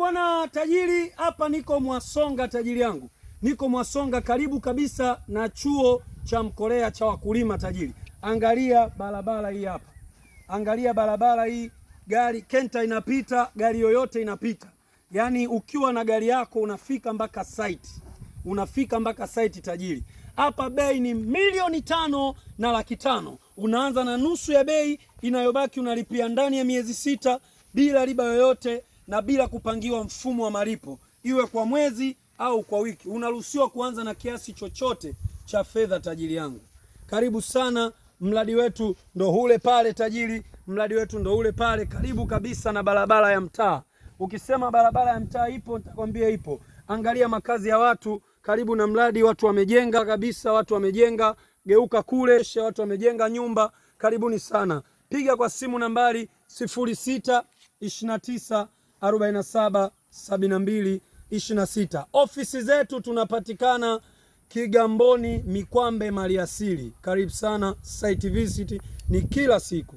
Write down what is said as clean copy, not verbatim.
Bwana tajiri, hapa niko Mwasonga tajiri yangu, niko Mwasonga karibu kabisa na chuo cha Mkolea cha wakulima tajiri. Angalia barabara hii hapa, angalia barabara hii, gari kenta inapita, gari yoyote inapita. Yaani ukiwa na gari yako unafika mpaka site, unafika mpaka site tajiri. Hapa bei ni 5,500,000. Unaanza na nusu ya bei, inayobaki unalipia ndani ya miezi 6 bila riba yoyote na bila kupangiwa mfumo wa malipo, iwe kwa mwezi au kwa wiki. Unaruhusiwa kuanza na kiasi chochote cha fedha tajiri yangu. Karibu sana, mradi wetu ndo ule pale tajiri, mradi wetu ndo ule pale, karibu kabisa na barabara ya mtaa. Ukisema barabara ya mtaa ipo, nitakwambia ipo. Angalia makazi ya watu karibu na mradi, watu wamejenga kabisa, watu wamejenga. Geuka kule, watu wamejenga nyumba. Karibuni sana, piga kwa simu nambari 06 29 47 72 26. Ofisi zetu tunapatikana Kigamboni Mikwambe Maliasili. Karibu sana, site visit ni kila siku.